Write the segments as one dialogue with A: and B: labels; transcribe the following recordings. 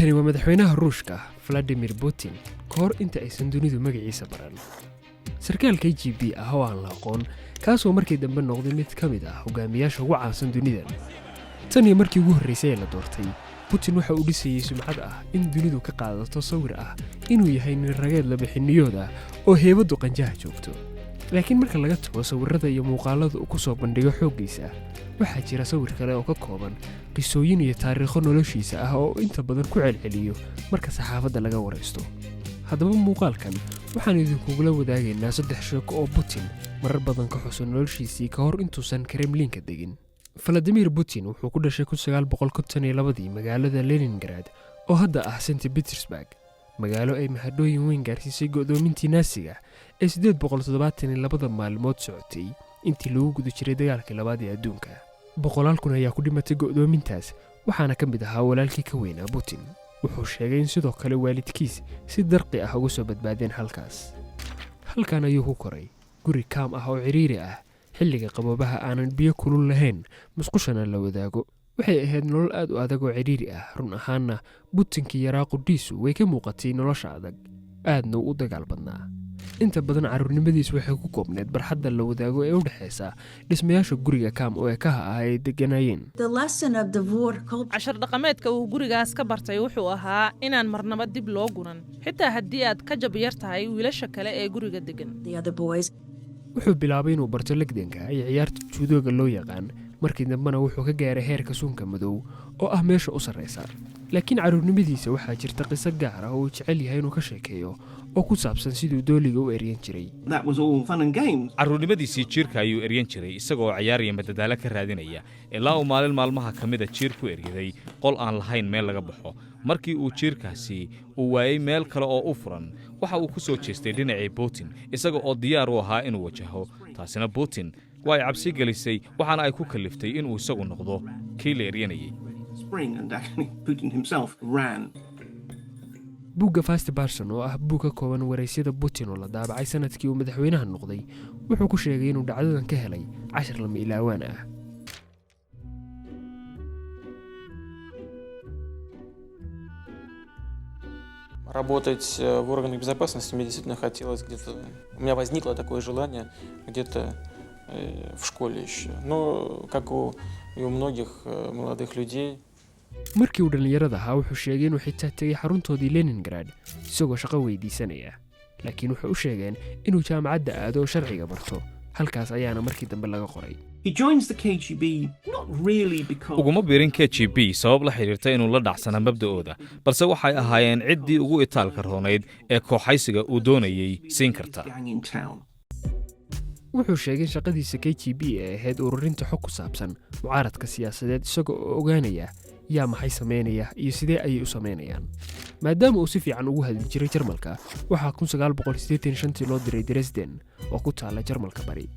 A: Kani waa madaxweynaha Ruushka Vladimir Putin ka hor inta aysan dunidu magaciisa baran, sarkaal KGB ah oo aan la aqoon, kaasoo markii dambe noqday mid ka mid ah hogaamiyaasha ugu caansan dunidan. Tan iyo markii ugu horraysay ee la doortay, Putin waxa uu dhisayey sumcad ah in dunidu ka qaadato sawir ah inuu yahay nin rageed labixiniyood ah oo heebaddu qanjaha joogto. Laakiin marka laga tago sawirrada iyo muuqaalada uu ku soo bandhigo xooggiisa, waxaa jira sawir kale oo ka kooban qisooyin iyo taariikho noloshiisa ah oo inta badan ku celceliyo marka saxaafadda laga waraysto. Haddaba muuqaalkan waxaan idinkugula wadaagaynaa saddex sheeko oo Putin marar badan ka xuso noloshiisii ka hor intuusan Kremlinka degin. Valadimir Putin wuxuu ku dhashay 1952-dii magaalada Leningrad oo hadda ah St Petersburg, magaalo ay mahadhooyin weyn gaarsiisay go'doomintii Naasiga ee 872-da maalmood socotay intii lagu guda jiray dagaalkii labaad ee adduunka. Boqolaal kun ayaa ku dhimatay go'doomintaas, waxaana ka mid ahaa walaalkii ka weynaa Putin. Wuxuu sheegay in sidoo kale waalidkiis si darqi ah uga soo badbaadeen halkaas. Halkan ayuu ku koray, guri kaam ah oo cidhiiri ah, xilliga qaboobaha aanan biyo kulul lahayn, musqushana la wadaago. Waxay ahayd nolol aad u adag oo cidhiiri ah. Run ahaanna Putinkii yaraa qudhiisu way ka muuqatay nolosha adag, aadna uu u dagaal badnaa. Inta badan carruurnimadiis waxay ku koobneed barxadda la wadaago ee u dhexaysa dhismayaasha guriga kaam oo ekaha ah ay degganaayeen.
B: Cashar dhaqameedka uu gurigaas ka bartay wuxuu ahaa inaan marnaba dib loo guran, xitaa haddii aad ka jab yar tahay wiilasha kale ee guriga degan.
A: Wuxuu bilaabay inuu barto legdanka iyo ciyaarta juudooga loo yaqaan. Markii dambena wuxuu ka gaaray heerka suunka madow oo ah meesha u sarraysa. Laakiin carruurnimadiisa waxaa jirta qiso gaar ah oo uu jecel yahay inuu ka sheekeeyo oo ku saabsan siduu dooliga u eryan jiray.
C: Carruurnimadiisii jiirka ayuu eryan jiray isagoo ciyaaraya madadaalo ka raadinaya, ilaa uu maalin maalmaha ka mida jiir ku eryaday qol aan lahayn meel laga baxo. Markii uu jiirkaasi uu waayey meel kale oo u furan, waxa uu ku soo jeestay dhinacii Putin isaga oo diyaar u ahaa inuu wajaho. Taasina Putin waa ay cabsi gelisay, waxaana ay ku kalliftay inuu isagu noqdo kii la eryanayay.
A: Buugga First Person oo ah buug ka kooban waraysyada Putin oo la daabacay sanadkii uu madaxweynaha noqday, wuxuu ku sheegay inuu dhacdadan ka helay cashar lama ilaawaan ah.
D: Работать в органах безопасности мне действительно хотелось где-то. У меня возникло такое желание где-то в школе еще. Но, как и у многих молодых людей,
A: Markii uu dhallinyarada ahaa, wuxuu sheegay inuu xitaa tegay xaruntoodii Leningrad isagoo shaqo weydiisanaya, laakiin wuxuu u sheegeen inuu jaamacadda aado oo sharciga barto. Halkaas ayaana markii dambe laga qoray.
C: Uguma biirin KGB sabab la xidhiirta inuu la dhacsanaa mabda'ooda, balse waxay ahaayeen ciddii ugu itaalka roonayd ee kooxaysiga uu doonayey siin karta.
A: Wuxuu sheegay in shaqadiisa KGB ay ahayd ururinta xog ku saabsan mucaaradka siyaasadeed, isaga oo ogaanaya yaa maxay samaynaya iyo sidee ayay u samaynayaan. Maadaama uu si fiican ugu hadli jiray Jarmalka, waxaa 1985-tii loo diray Dresden oo ku taalla Jarmalka Bari.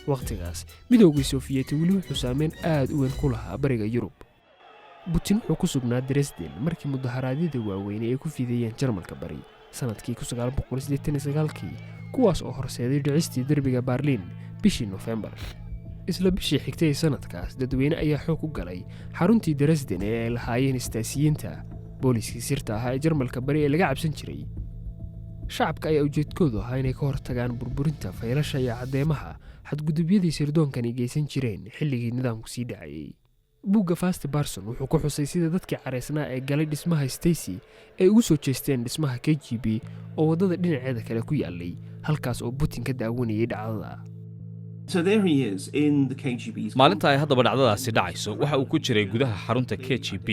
A: Wakhtigaas Midoogii Sofiyeeti weli wuxuu saameyn aad u weyn ku lahaa bariga Yurub. Putin wuxuu ku sugnaa Dresden markii mudaharaadyada waaweyne ay ku fidayeen Jarmalka Bari sanadkii 1989-kii, kuwaas oo horseeday dhicistii derbiga Baarliin bishii Nofembar. Isla bishii xigtay ee sanadkaas, dadweyne ayaa xoog u galay xaruntii Dresden ee ay lahaayeen Istaasiyiinta, booliiskii sirta ahaa ee Jarmalka Bari ee laga cabsan jiray. Shacabka ayaa ujeedkoodu ahaa inay ka hortagaan burburinta faylasha iyo caddeemaha xadgudubyadii sirdoonkan ay geysan jireen xilligii nidaamku sii dhacayey. Buugga First Person wuxuu ku xusay sida dadkii caraysnaa ee galay dhismaha Stasi ay ugu soo jeesteen dhismaha KGB oo waddada dhinaceeda kale ku yaalay, halkaas oo Putin ka daawanayay dhacdada.
C: Maalinta ay haddaba dhacdadaasi dhacayso, waxa uu ku jiray gudaha xarunta KGB.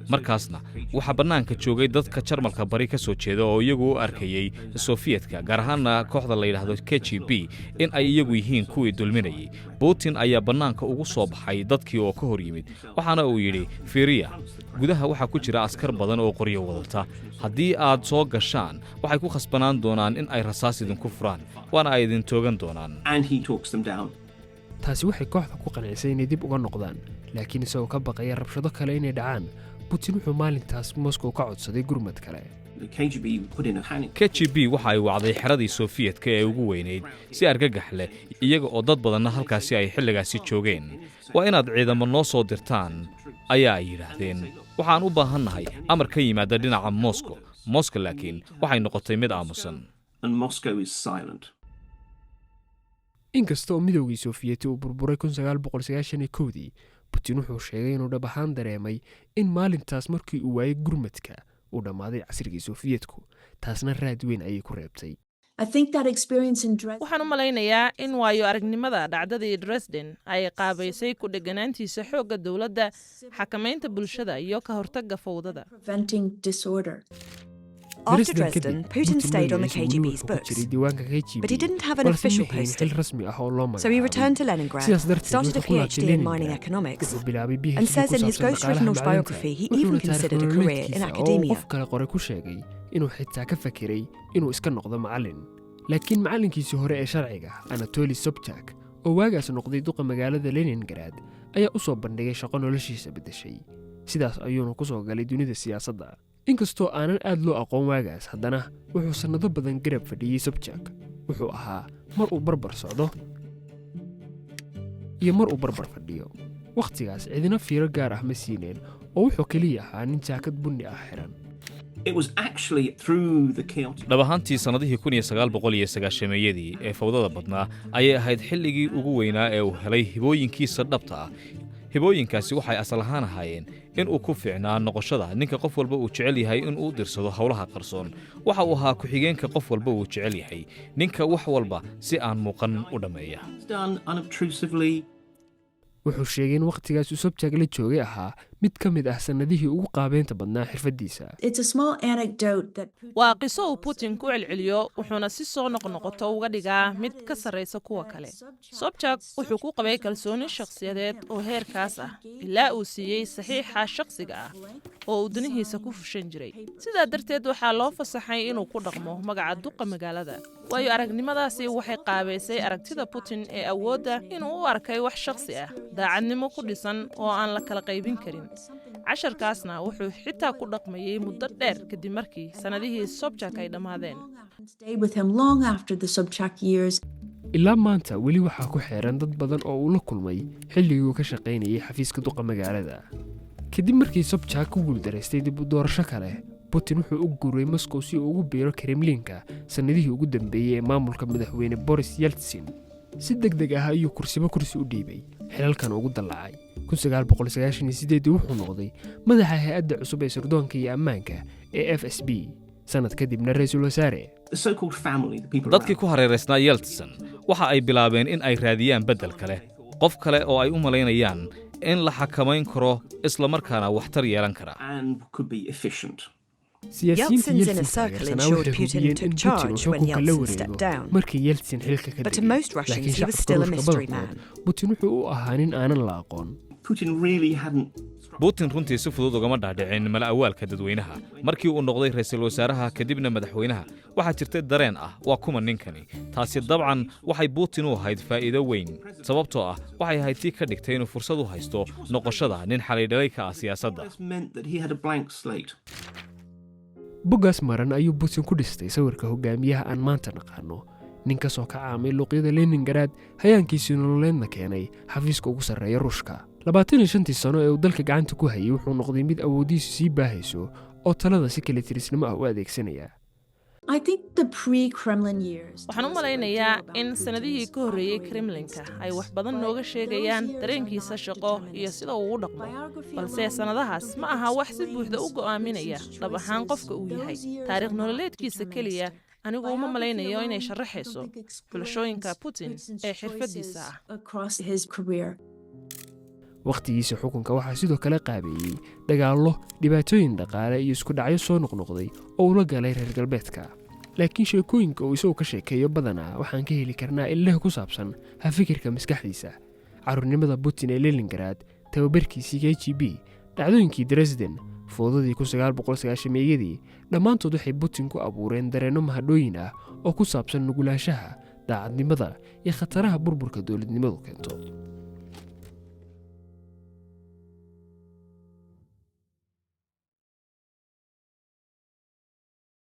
C: Markaasna waxaa bannaanka joogay dadka Jarmalka Bari ka soo jeeda oo iyagu u arkayey Sofiyetka, gaar ahaanna kooxda la yidhaahdo KGB, in ay iyagu yihiin kuwii dulminayay. Putin ayaa bannaanka ugu soo baxay dadkii oo ka hor yimid, waxaana uu yidhi: "Fiiriya, gudaha waxaa ku jira askar badan oo qoryo wadata. Haddii aad soo gashaan, waxay ku khasbanaan doonaan in ay rasaas idinku furaan, waana ay idin toogan doonaan."
A: Taasi waxay kooxda ku qancisay inay dib uga noqdaan, laakiin isagoo ka baqaya rabshado kale inay dhacaan, Putin wuxuu maalintaas Moscow ka codsaday gurmad kale.
C: KGB waxa ay wacday xeradii Sofiyetka ee ugu weynayd si argagax leh, iyaga oo dad badanna halkaasi ay xilligaasi joogeen: "Waa inaad ciidamo noo soo dirtaan." Ayaa ay yidhaahdeen, waxaan u baahannahay amar ka yimaada dhinaca Moscow. Moscow laakiin waxay noqotay mid aamusan.
E: And Moscow is silent.
A: Inkasta oo Midowgii Sofiyeeti uu burburay 1991-dii, Putin wuxuu sheegay inuu dhab ahaan dareemay in maalintaas, markii uu waayey gurmadka, uu dhammaaday casrigii Sofiyeetku. Taasna raad weyn ayay ku reebtay.
B: Waxaan u malaynayaa in waayo aragnimada dhacdadii Dresden ay qaabaysay ku dheganaantiisa xoogga dowladda, xakamaynta bulshada iyo ka hortagga fowdada.
F: After Dresden, Putin stayed on the KGB's books. But he didn't have an official posting. So he returned to Leningrad, started a PhD in mining economics, and says in his ghostwritten autobiography he even considered a career in academia.
A: Qof kale qore ku sheegay inuu xitaa ka fakiray inuu iska noqdo macallin. Laakiin macallinkiisii hore ee sharciga, Anatoli Sobchak, oo waagaas noqday duqa magaalada Leningrad, ayaa u soo bandhigay shaqo noloshiisa beddeshay. Sidaas ayuuna ku soo galay dunida siyaasadda. Inkastoo aanan aad loo aqoon waagaas, haddana wuxuu sannado badan garab fadhiyey Sobchak. Wuxuu ahaa mar uu barbar socdo iyo mar uu barbar fadhiyo. Wakhtigaas cidina fiiro gaar ah ma siineen, oo wuxuu keliya ahaa nin jaakad bunni ah xiran.
E: It was actually through the chaotic
C: Dhab ahaantii, sannadihii 1990-meeyadii ee fawdada badnaa ayay ahayd xilligii ugu weynaa ee uu helay hibooyinkiisa dhabta ah. Hibooyinkaasi waxay asal ahaan ahaayeen in uu ku fiicnaa noqoshada ninka qof walba uu jecel yahay in uu dirsado howlaha qarsoon. Waxa uu ahaa ku-xigeenka qof walba uu jecel yahay, ninka wax walba si aan muuqan u dhammeeya.
E: done unobtrusively.
A: Wuxuu sheegay in wakhtigaas uu Sobchak la joogay ahaa mid ka mid ah sannadihii ugu qaabeynta badnaa xirfaddiisa.
B: Waa qiso uu Putin ku celceliyo, wuxuuna si soo noqnoqoto uga dhigaa mid ka sarraysa kuwa kale. Sobchak wuxuu ku qabay kalsooni shakhsiyadeed oo heerkaas ah ilaa uu siiyey saxiixa shakhsiga ah oo uu danihiisa ku fushan jiray. Sidaa darteed waxaa loo fasaxay inuu ku dhaqmo magaca duqa magaalada. Waayo aragnimadaasi waxay qaabaysay aragtida Putin ee awoodda, inuu u arkay wax shakhsi ah, daacadnimo ku dhisan oo aan la kala qaybin karin. Casharkaasna wuxuu xitaa ku dhaqmayey muddo dheer kadib markii sannadihii Sobchak ay dhammaadeen.
A: Ilaa maanta weli waxaa ku xeeran dad badan oo uu la kulmay xilligii uu ka shaqaynayay xafiiska duqa magaalada. Kadib markii Sobchak ku guuldaraystay dib u doorasho kale, Putin wuxuu u guuray Moscow si uu ugu biiro Kremlinka sannadihii ugu dambeeyey ee maamulka madaxweyne Boris Yeltsin. Si deg deg ah ayuu kursiba kursi u dhiibay, xilalkan ugu dallacay. Wuxuu noqday madaxa hay-adda cusub ee sirdoonka iyo ammaanka ee FSB, sanad kadibna ra-iisul wasaare.
C: Dadkii ku hareeraysnaa Yeltsin waxa ay bilaabeen in ay raadiyaan beddel kale, qof kale oo ay u malaynayaan in la xakamayn karo, isla markaana waxtar yeelan kara.
A: Siyaasiyiinta Yeltsin taageersanaa waxay hubiyeen in Putin uu xukunka la wareego markii Yeltsin xilka ka degay, laakiin shacabka Ruushka badankood Putin wuxuu u ahaa nin aanan la aqoon.
C: Putin runtii si fudud ugama dhaadhicin mala awaalka dadweynaha. Markii uu noqday ra'iisul wasaaraha, kadibna madaxweynaha, waxaa jirtay dareen ah, "Waa kuma ninkani?" Taasi dabcan waxay Putin u ahayd faa'iido weyn, sababtoo ah waxay ahayd tii ka dhigtay inuu fursad u haysto noqoshada nin xalaydhalay ka ah siyaasadda.
A: Boggaas maran ayuu Putin ku dhistay sawirka hogaamiyaha aan maanta naqaano, nin ka soo kacaamay luuqyada Leningrad, hayaankiisii nololeedna keenay xafiiska ugu sarreeya Ruushka. 25-tii sano ee uu dalka gacanta ku hayay, wuxuu noqday mid awooddiisu sii baahayso oo talada si kale tirisnimo ah u adeegsanaya.
B: Waxaan u malaynayaa in sannadihii ka horreeyey Kremlinka ay wax badan nooga sheegayaan dareenkiisa shaqo iyo sida uu u dhaqmo, balse sannadahaas ma aha wax si buuxda u go'aaminaya dhab ahaan qofka uu yahay. Taariikh nololeedkiisa keliya anigu uma malaynayo inay sharaxayso xulashooyinka Putin ee xirfadiisa ah.
A: Wakhtigiisa xukunka waxaa sidoo kale qaabeeyey dagaallo, dhibaatooyin dhaqaale iyo isku dhacyo soo noqnoqday oo ula galay reer galbeedka. Laakiin sheekooyinka uu isagu ka sheekeeyo badanaa waxaan ka heli karnaa ileh ku saabsan hafikirka maskaxdiisa: carruurnimada Putin ee Leningrad, tababarkiisii KGB, dhacdooyinkii Dresden, foodadii 1990-meeyadii. Dhammaantood waxay Putin ku abuureen dareenno mahadhooyin ah oo ku saabsan nugulaanshaha, daacadnimada iyo khataraha burburka dowladnimadu keento.